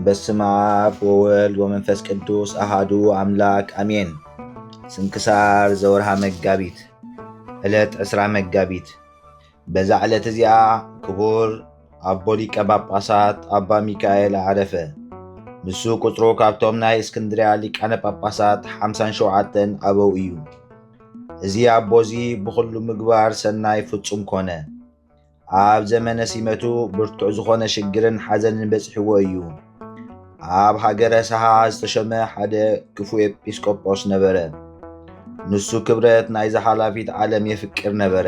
በስመ አብ ወወልድ ወመንፈስ ቅዱስ አሃዱ አምላክ አሜን። ስንክሳር ዘወርሃ መጋቢት፣ ዕለት ዕስራ መጋቢት። በዛ ዕለት እዚኣ ክቡር ኣቦ ሊቀ ጳጳሳት ኣባ ሚካኤል ኣዕረፈ። ንሱ ቁጽሩ ካብቶም ናይ እስክንድርያ ሊቃነ ጳጳሳት ሓምሳን ሸውዓተን ኣበው እዩ። እዚ ኣቦ እዚ ብኹሉ ምግባር ሰናይ ፍጹም ኮነ። ኣብ ዘመነ ሲመቱ ብርቱዕ ዝኾነ ሽግርን ሓዘንን በጺሕዎ እዩ። ኣብ ሃገረ ሰሃ ዝተሸመ ሓደ ክፉእ ኤጲስቆጶስ ነበረ። ንሱ ክብረት ናይዛ ሓላፊት ዓለም የፍቅር ነበረ።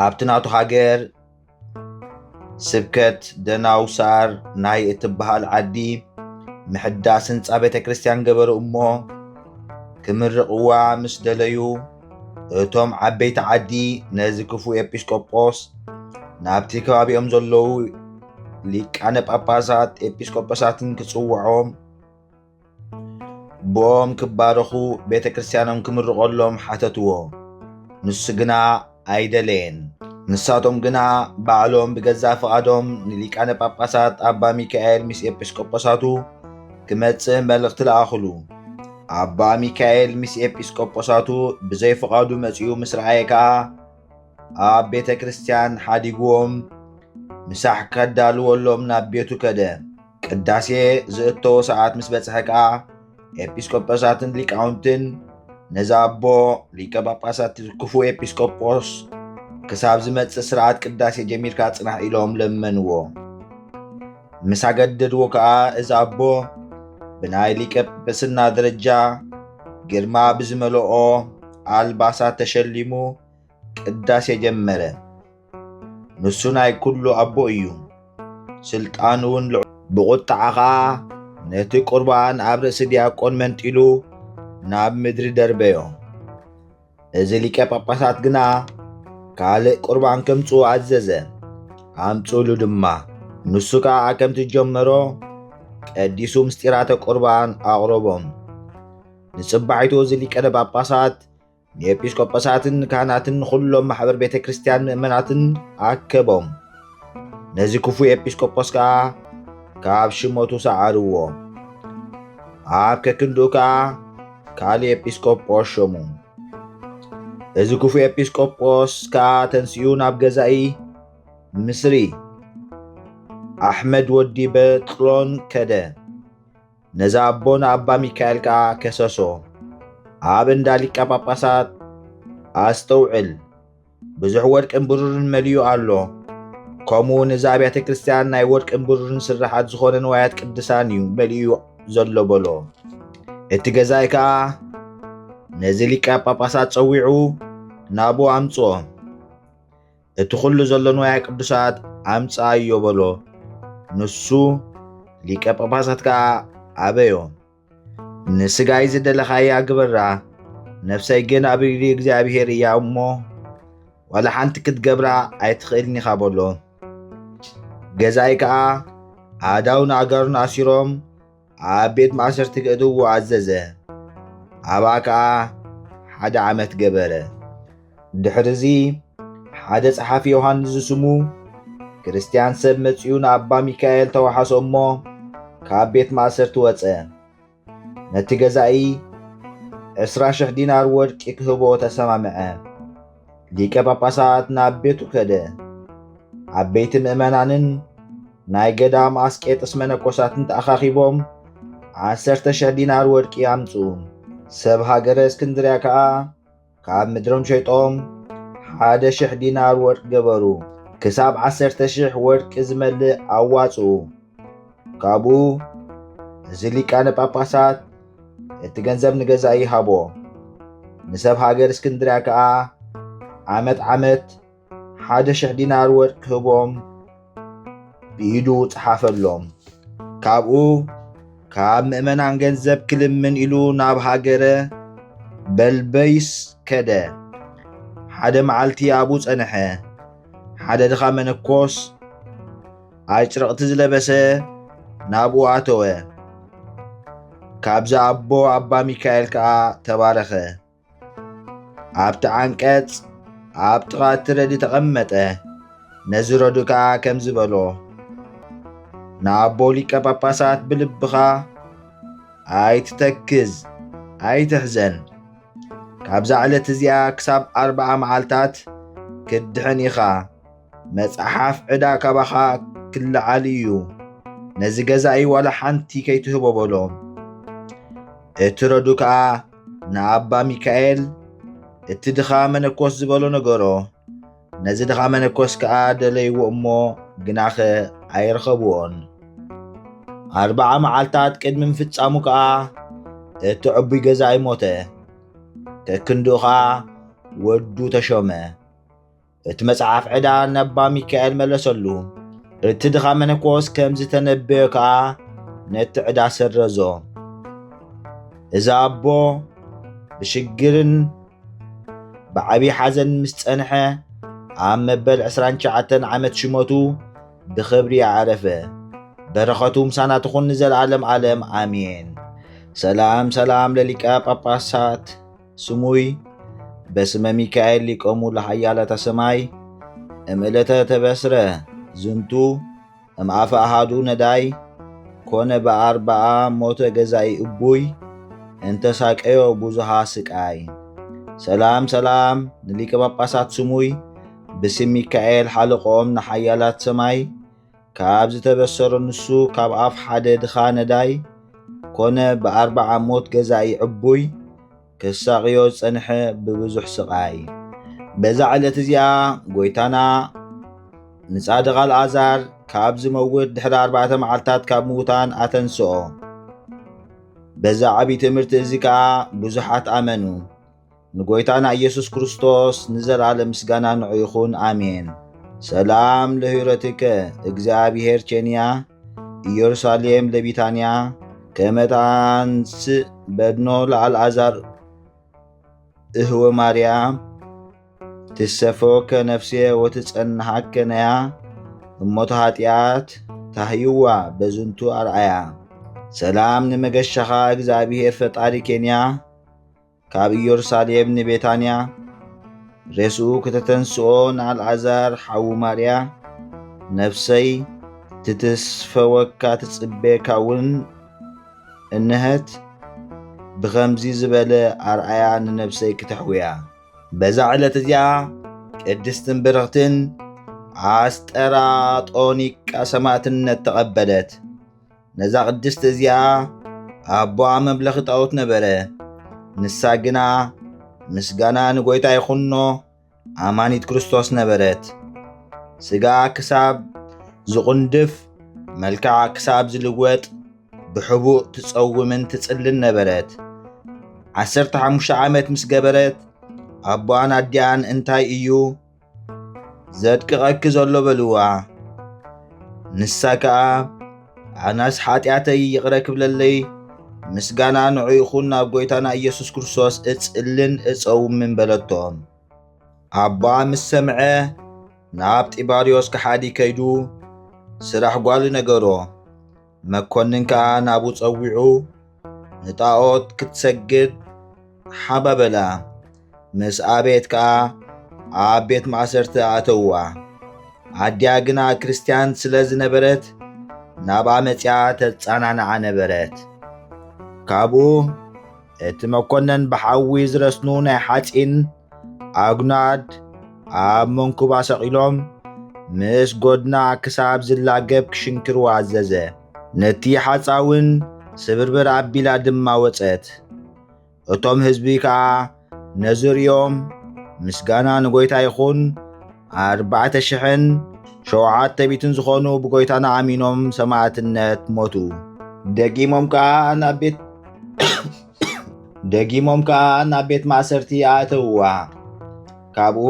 ኣብቲ ናቱ ሃገር ስብከት ደናውሳር ናይ እትበሃል ዓዲ ምሕዳስ ህንጻ ቤተ ክርስቲያን ገበሩ እሞ፣ ክምርቕዋ ምስ ደለዩ፣ እቶም ዓበይቲ ዓዲ ነዚ ክፉእ ኤጲስቆጶስ ናብቲ ከባቢኦም ዘለዉ ሊቃነ ጳጳሳት ኤጲስቆጶሳትን ክጽውዖም፣ ብኦም ክባረኹ ቤተ ክርስቲያኖም ክምርቐሎም ሓተትዎ። ንሱ ግና ኣይደለየን። ንሳቶም ግና ባዕሎም ብገዛእ ፍቓዶም ንሊቃነ ጳጳሳት ኣባ ሚካኤል ምስ ኤጲስቆጶሳቱ ክመጽእ መልእኽቲ ለኣኹሉ። ኣባ ሚካኤል ምስ ኤጲስቆጶሳቱ ብዘይ ፍቓዱ መጺኡ ምስ ረኣየ ከኣ፣ ኣብ ቤተ ክርስቲያን ሓዲግዎም ምሳሕ ከዳልወሎም ናብ ቤቱ ከደ። ቅዳሴ ዝእተዎ ሰዓት ምስ በጽሐ ከኣ፣ ኤጲስቆጶሳትን ሊቃውንትን፣ "ነዚ ኣቦ ሊቀ ጳጳሳት ክፉእ ኤጲስቆጶስ ክሳብ ዝመጽእ ስርዓት ቅዳሴ ጀሚርካ ጽናሕ" ኢሎም ለመንዎ። ምስ ኣገደድዎ ከኣ፣ እዚ ኣቦ ብናይ ሊቀ ጵጵስና ደረጃ ግርማ ብዝመልኦ ኣልባሳት ተሸሊሙ ቅዳሴ ጀመረ። ንሱ ናይ ኩሉ ኣቦ እዩ፣ ስልጣኑ እውን ልዑል። ብቑጥዓ ኸኣ ነቲ ቁርባን ኣብ ርእሲ ዲያቆን መንጢሉ ናብ ምድሪ ደርበዮ። እዚ ሊቀ ጳጳሳት ግና ካልእ ቁርባን ከምጽኡ ኣዘዘ። ኣምጽኡሉ ድማ። ንሱ ከኣ ከምቲ ጀመሮ ቀዲሱ ምስጢራተ ቁርባን ኣቕረቦም። ንጽባሒቱ እዚ ሊቀ ጳጳሳት ንኤጲስቆጶሳትን ንካህናትን ንኹሎም ማሕበር ቤተ ክርስቲያን ምእመናትን ኣከቦም። ነዚ ክፉእ ኤጲስቆጶስ ከኣ ካብ ሽመቱ ሰዓርዎ። ኣብ ከክንድኡ ከኣ ካልእ ኤጲስቆጶስ ሸሙ። እዚ ክፉእ ኤጲስቆጶስ ከኣ ተንሲኡ ናብ ገዛኢ ምስሪ ኣሕመድ ወዲ በጥሎን ከደ። ነዚ ኣቦ ንኣባ ሚካኤል ከኣ ከሰሶ። ኣብ እንዳ ሊቀ ጳጳሳት ኣስተውዕል፣ ብዙሕ ወርቅን ብሩርን መሊኡ ኣሎ። ከምኡ እውን እዚ ኣብያተ ክርስቲያን ናይ ወርቅን ብሩርን ስርሓት ዝኾነ ንዋያት ቅድሳን እዩ መሊኡ ዘሎ በሎ። እቲ ገዛኢ ከኣ ነዚ ሊቀ ጳጳሳት ጸዊዑ ናብኡ ኣምጽኦ። እቲ ኹሉ ዘሎ ንዋየ ቅዱሳት ኣምጽኣዮ በሎ። ንሱ ሊቀ ጳጳሳት ከኣ ኣበዮ። ንስጋይ ዝደለኻያ ግበራ፣ ነፍሰይ ግን ኣብ እግሪ እግዚኣብሔር እያ እሞ ዋላ ሓንቲ ክትገብራ ኣይትኽእልን ኢኻ በሎ። ገዛኢ ከኣ ኣእዳውን ኣእጋሩን ኣሲሮም ኣብ ቤት ማእሰርቲ ከእትውዎ ኣዘዘ። ኣብኣ ከኣ ሓደ ዓመት ገበረ። ድሕርዚ ሓደ ጸሓፊ ዮሃንስ ዝስሙ ክርስትያን ሰብ መጺኡ ንኣባ ሚካኤል ተዋሓሶ እሞ ካብ ቤት ማእሰርቲ ወጸ። ነቲ ገዛኢ ዕስራ ሽሕ ዲናር ወርቂ ክህቦ ተሰማምዐ። ሊቀ ጳጳሳት ናብ ቤቱ ከደ። ዓበይቲ ምእመናንን ናይ ገዳም ኣስቄጥስ መነኮሳትን ተኣኻኺቦም ዓሰርተ ሽሕ ዲናር ወርቂ ኣምጽኡ። ሰብ ሃገረ እስክንድርያ ከኣ ካብ ምድሮም ሸይጦም ሓደ ሽሕ ዲናር ወርቂ ገበሩ። ክሳብ ዓሰርተ ሽሕ ወርቂ ዝመልእ ኣዋጽኡ። ካብኡ እዚ ሊቃነ ጳጳሳት እቲ ገንዘብ ንገዛኢ ሃቦ። ንሰብ ሃገር እስክንድርያ ከኣ ዓመት ዓመት ሓደ ሽሕ ዲናር ወርቂ ክህቦም ብኢዱ ጸሓፈሎም። ካብኡ ካብ ምእመናን ገንዘብ ክልምን ኢሉ ናብ ሃገረ በልበይስ ከደ። ሓደ መዓልቲ ኣብኡ ጸንሐ። ሓደ ድኻ መነኮስ ኣጭርቕቲ ዝለበሰ ናብኡ ኣተወ። ካብዚ ኣቦ ኣባ ሚካኤል ከኣ ተባረኸ። ኣብቲ ዓንቀጽ ኣብ ጥቓ እቲ ረድኢ ተቐመጠ። ነዚ ረድኡ ከኣ ከምዚ በሎ፣ ንኣቦ ሊቀ ጳጳሳት ብልብኻ ኣይትተክዝ፣ ኣይትሕዘን። ካብዛ ዕለት እዚኣ ክሳብ ኣርብዓ መዓልታት ክትድሕን ኢኻ። መጽሓፍ ዕዳ ካባኻ ክለዓል እዩ። ነዚ ገዛኢ ዋላ ሓንቲ ከይትህቦ በሎ። እቲ ረዱ ከኣ ንኣባ ሚካኤል፣ እቲ ድኻ መነኮስ ዝበሎ ነገሮ። ነዚ ድኻ መነኮስ ከኣ ደለይዎ እሞ፣ ግናኸ ኣይረኸብዎን። ኣርብዓ መዓልታት ቅድሚ ምፍጻሙ ከኣ እቲ ዕቡይ ገዛኢ ሞተ። ከክንድኡ ኸኣ ወዱ ተሾመ። እቲ መጽሓፍ ዕዳ ነባ ሚካኤል መለሰሉ። እቲ ድኻ መነኮስ ከም ዝተነበዮ ከኣ ነቲ ዕዳ ሰረዞ። እዚ ኣቦ ብሽግርን ብዓብዪ ሓዘን ምስ ጸንሐ፣ ኣብ መበል ዕስራን ትሽዓተን ዓመት ሽመቱ ብኽብሪ ኣዕረፈ። በረኸቱ ምሳና ትኹን ንዘለዓለም ዓለም ኣሜን። ሰላም ሰላም ለሊቀ ጳጳሳት ስሙይ በስመ ሚካኤል ሊቆሙ ለሓያላታ ሰማይ እምእለተ ተበስረ ዝንቱ እምኣፈ ኣሃዱ ነዳይ ኮነ በኣርባኣ ሞተ ገዛኢ እቡይ እንተሳቀዮ ብዙሃ ስቃይ። ሰላም ሰላም ንሊቀ ጳጳሳት ስሙይ ብስም ሚካኤል ሓለቆኦም ንሓያላት ሰማይ ካብ ዝተበሰሮ ንሱ ካብ ኣፍ ሓደ ድኻ ነዳይ ኮነ ብኣርባዓ ሞት ገዛኢ ዕቡይ ክሳቕዮ ዝጸንሐ ብብዙሕ ስቓይ። በዛ ዕለት እዚኣ ጐይታና ንጻድቕ ኣልኣዛር ካብ ዝመውት ድሕሪ ኣርባዕተ መዓልታት ካብ ምዉታን ኣተንስኦ። በዛ ዓብዪ ትምህርቲ እዚ ከኣ ብዙሓት ኣመኑ። ንጐይታና ኢየሱስ ክርስቶስ ንዘለዓለም ምስጋና ንዑ ይኹን፣ ኣሜን። ሰላም ለሂረትከ እግዚኣብሔር ቼንያ ኢየሩሳሌም ለቢታንያ ከመ ተኣንስእ በድኖ ለኣልዓዛር እህወ ማርያም ትሰፈወከ ነፍሴ ወትጸንሃከ ነያ እሞተ ኃጢአት ታህይዋ በዝንቱ ኣርኣያ። ሰላም ንመገሻኻ እግዚኣብሔር ፈጣሪ ኬንያ ካብ ኢየሩሳሌም ንቤታንያ ሬስኡ ከተተንስኦ ንኣልዓዛር ሓዉ ማርያ ነፍሰይ ትትስፈወካ ትጽበየካ እውን እንሀት ብኸምዚ ዝበለ ኣርኣያ ንነፍሰይ ክተሕውያ። በዛ ዕለት እዚኣ ቅድስትን ብርኽትን ኣስጠራጦኒቃ ሰማዕትነት ተቐበለት። ነዛ ቅድስቲ እዚኣ ኣቦኣ መምለኺ ጣዖት ነበረ። ንሳ ግና ምስጋና ንጎይታ ይኹኖ ኣማኒት ክርስቶስ ነበረት። ስጋ ክሳብ ዝቑንድፍ መልክዓ ክሳብ ዝልወጥ ብሕቡእ ትጸውምን ትጽልን ነበረት። ዓሰርተ ሓሙሽተ ዓመት ምስ ገበረት ኣቦኣን ኣዲኣን እንታይ እዩ ዘድቅቐኪ ዘሎ በልዋ። ንሳ ከኣ ኣናስ ሓጢኣተይ ይቕረ ክብለለይ ምስጋና ንዑ ይኹን ናብ ጎይታና ኢየሱስ ክርስቶስ እጽልን እጸውምን በለቶም። ኣቦኣ ምስ ሰምዐ ናብ ጢባርዮስ ከሓዲ ከይዱ ስራሕ ጓሉ ነገሮ። መኮንን ከኣ ናብኡ ጸዊዑ ንጣዖት ክትሰግድ ሓባበላ። ምስ ኣቤት ከኣ ኣብ ቤት ማእሰርቲ ኣእተውዋ። ኣዲኣ ግና ክርስትያን ስለ ዝነበረት ናብኣ መጺኣ ተጸናንዓ ነበረት። ካብኡ እቲ መኮነን ብሓዊ ዝረስኑ ናይ ሓጺን ኣጉናድ ኣብ መንኩባ ሰቒሎም ምስ ጎድና ክሳብ ዝላገብ ክሽንክርዋ ኣዘዘ። ነቲ ሓጻውን ስብርብር ኣቢላ ድማ ወጸት። እቶም ህዝቢ ከኣ ነዚ ርእዮም ምስጋና ንጎይታ ይኹን ኣርባዕተ ሽሕን ሸውዓተ ሚእትን ዝኾኑ ብጎይታና ኣሚኖም ሰማዕትነት ሞቱ። ደጊሞም ከኣ ናብ ቤት ደጊሞም ከኣ ናብ ቤት ማእሰርቲ ኣእተውዋ። ካብኡ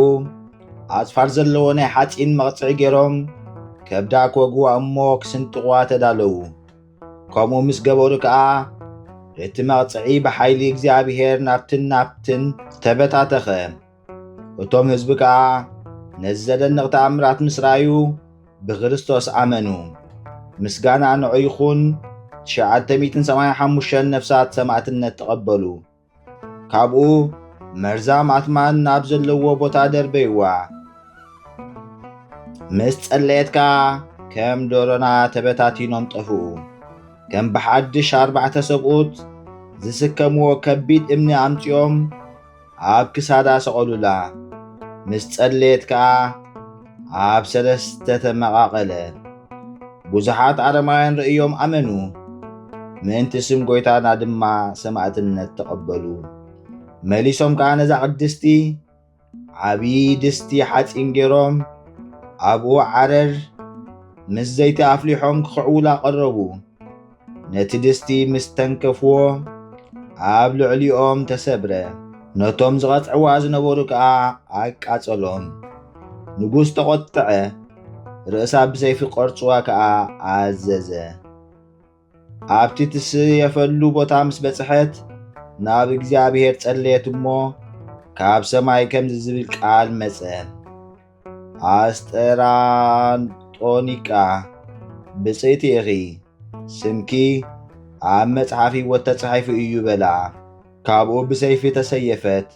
ኣጽፋር ዘለዎ ናይ ሓጺን መቕጽዒ ገይሮም ከብዳ ክወግዋ እሞ ክስንጥቕዋ ተዳለዉ። ከምኡ ምስ ገበሩ ከኣ እቲ መቕጽዒ ብሓይሊ እግዚኣብሔር ናብትን ናብትን ተበታተኸ። እቶም ህዝቢ ከኣ ነዚ ዘደንቕ ተኣምራት ምስ ረኣዩ ብክርስቶስ ኣመኑ። ምስጋና ንዑ ይኹን። ትሽዓተ ሚእትን ሰማንያን ሓሙሽተን ነፍሳት ሰማዕትነት ተቐበሉ። ካብኡ መርዛም ኣትማን ናብ ዘለዎ ቦታ ደርበይዋ። ምስ ጸለየት ከኣ ከም ዶሮና ተበታቲኖም ጠፍኡ። ከም ብሓድሽ ኣርባዕተ ሰብኡት ዝስከምዎ ከቢድ እምኒ ኣምጺኦም ኣብ ክሳዳ ሰቐሉላ። ምስ ጸለየት ከኣ ኣብ ሰለስተ ተመቓቐለ። ብዙሓት ኣረማውያን ርእዮም ኣመኑ። ምእንቲ ስም ጎይታና ድማ ሰማእትነት ተቐበሉ። መሊሶም ከኣ ነዛ ቅድስቲ ዓብዪ ድስቲ ሓጺን ገይሮም ኣብኡ ዓረር ምስ ዘይቲ ኣፍሊሖም ክኽዕውላ ቀረቡ። ነቲ ድስቲ ምስ ተንከፍዎ ኣብ ልዕሊኦም ተሰብረ። ነቶም ዝቐጽዕዋ ዝነበሩ ከኣ ኣቃጸሎም። ንጉስ ተቖጥዐ፣ ርእሳ ብሰይፊ ቆርጽዋ ከኣ ኣዘዘ። ኣብቲ ትስየፈሉ ቦታ ምስ በጽሐት ናብ እግዚኣብሔር ጸለየት እሞ ካብ ሰማይ ከምዚ ዝብል ቃል መጸ። ኣስጠራንጦኒቃ ብጽእቲ ኢኺ፣ ስምኪ ኣብ መጽሓፍ ሕይወት ተጻሒፉ እዩ በላ። ካብኡ ብሰይፊ ተሰየፈት።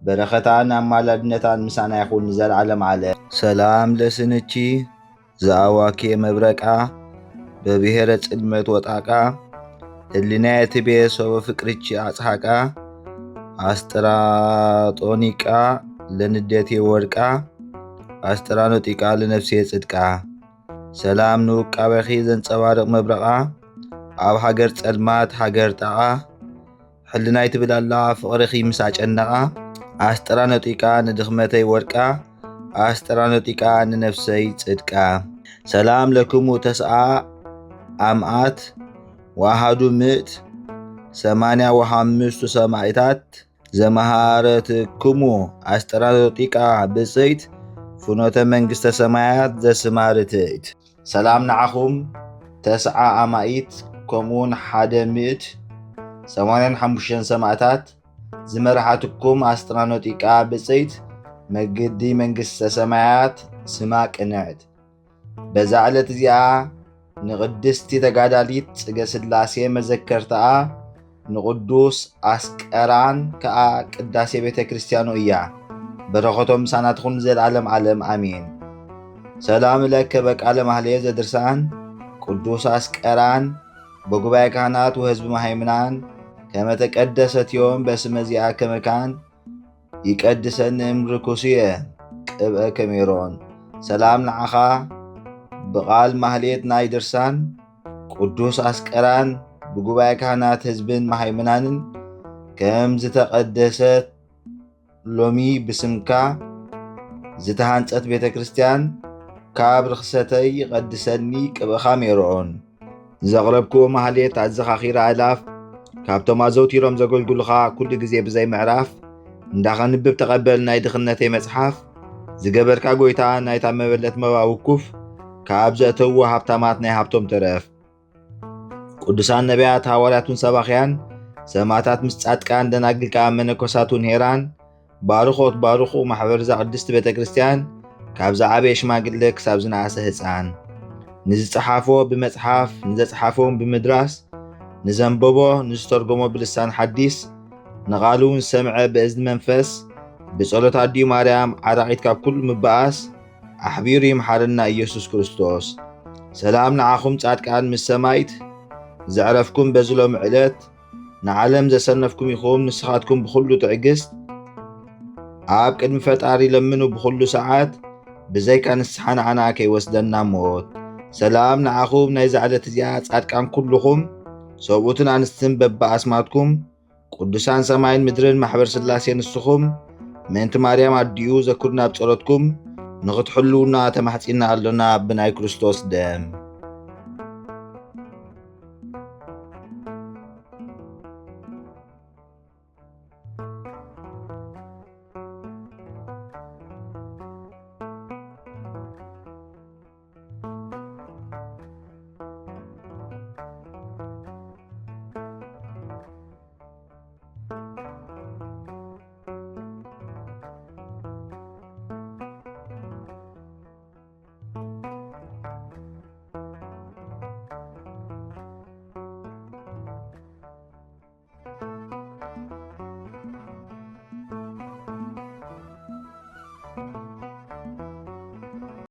በረኸታን ኣማላድነታን ምሳና ይኹን ንዘለዓለም ዓለም። ሰላም ለስንቺ ዘኣዋኪ መብረቃ በብሔረ ጽልመት ወጣቃ ህሊናየ ትቤ ሶበ ፍቅርቺ ኣጽሓቃ ኣስጥራጦኒቃ ለንደቴ ወርቃ ኣስጥራኖጢቃ ለነፍሴ ጽድቃ። ሰላም ንውቃበኺ ዘንጸባርቕ መብረቓ ኣብ ሃገር ጸልማት ሃገር ጣቓ ሕልናይ ትብል ኣላ ፍቕርኺ ምስ ኣጨነቓ ኣስጥራ ነጢቃ ንድኽመተይ ወርቃ ኣስጥራ ነጢቃ ንነፍሰይ ጽድቃ። ሰላም ለክሙ ተስዓ ኣምኣት ወኣሃዱ ምእት ሰማንያ ወሃምስቱ ሰማእታት ዘመሃረትክሙ ኣስጥራ ነጢቃ ብጽይት ፍኖተ መንግስተ ሰማያት ዘስማርትእት። ሰላም ንዓኹም ተስዓ ኣማኢት ከምኡውን ሓደ ምእት ሰማንያን ሓሙሽተን ሰማእታት ዝመርሓትኩም ኣስጥራኖጢቃ ብጽይት መግዲ መንግስተ ሰማያት ስማ ቅንዕት። በዛ ዕለት እዚኣ ንቅድስቲ ተጋዳሊት ጽገ ስላሴ መዘከርታኣ ንቅዱስ ኣስቀራን ከኣ ቅዳሴ ቤተ ክርስቲያኑ እያ። በረኸቶም ምሳና ትኹን ዘልዓለም ዓለም ኣሜን። ሰላም ለከ በቃለ ማህሌ ዘድርሳን ቅዱስ ኣስቀራን በጉባኤ ካህናት ወህዝቢ መሃይምናን ከመ ተቀደሰትዮም በስመ ዚኣከ መካን ይቀድሰኒ እምርኩስየ ቅብአ ከሜሮን። ሰላም ንዓኻ ብቓል ማህሌት ናይ ድርሳን ቅዱስ ኣስቀራን ብጉባኤ ካህናት ህዝብን መሃይምናንን ከም ዝተቐደሰት ሎሚ ብስምካ ዝተሃንጸት ቤተ ክርስቲያን ካብ ርኽሰተይ ይቐድሰኒ ቅብእኻ ሜሮን። ዘቕረብክዎ ማህሌት ኣዘኻኺረ ኣእላፍ ካብቶም ኣዘውቲሮም ዘገልግሉኻ ኩሉ ግዜ ብዘይ ምዕራፍ እንዳኸንብብ ተቐበል ናይ ድኽነተይ መጽሓፍ ዝገበርካ ጎይታ ናይታ መበለት መባ ውኩፍ ካብ ዘእተውዎ ሃብታማት ናይ ሃብቶም ተረፍ። ቅዱሳን ነቢያት፣ ሃዋርያቱን ሰባኽያን፣ ሰማዕታት ምስ ጻድቃን፣ ደናግል ከኣ መነኮሳቱን ሄራን፣ ባርኾት ባርኹ ማሕበር እዛ ቅድስቲ ቤተ ክርስቲያን፣ ካብ ዝዓበየ ሽማግለ ክሳብ ዝነኣሰ ህጻን። ንዝጸሓፎ ብመጽሓፍ፣ ንዘጽሓፎም ብምድራስ፣ ንዘንበቦ፣ ንዝተርጎሞ ብልሳን ሓዲስ፣ ንቓሉ እውን ዝሰምዐ ብእዝኒ መንፈስ፣ ብጸሎት ኣዲኡ ማርያም ዓራቒት ካብ ኩሉ ምበኣስ፣ ኣሕቢሩ ይምሓረና ኢየሱስ ክርስቶስ። ሰላም ንዓኹም ጻድቃን ምስ ሰማይት ዘዕረፍኩም በዚ ሎሚ ዕለት ንዓለም ዘሰነፍኩም ኢኹም። ንስኻትኩም ብኹሉ ትዕግስት ኣብ ቅድሚ ፈጣሪ ለምኑ ብኹሉ ሰዓት፣ ብዘይካ ንስሓ ንዓና ከይወስደና ሞት። ሰላም ንዓኹም ናይዛ ዕለት እዚኣ ጻድቃን ኩልኹም ሰብኡትን ኣንስትን በብኣስማትኩም ቅዱሳን ሰማይን ምድርን ማሕበር ስላሴ ንስኹም ምእንቲ ማርያም ኣዲኡ ዘኩርና ኣብ ጸሎትኩም ንኽትሕልውና ተማሕጺና ኣሎና ብናይ ክርስቶስ ደም።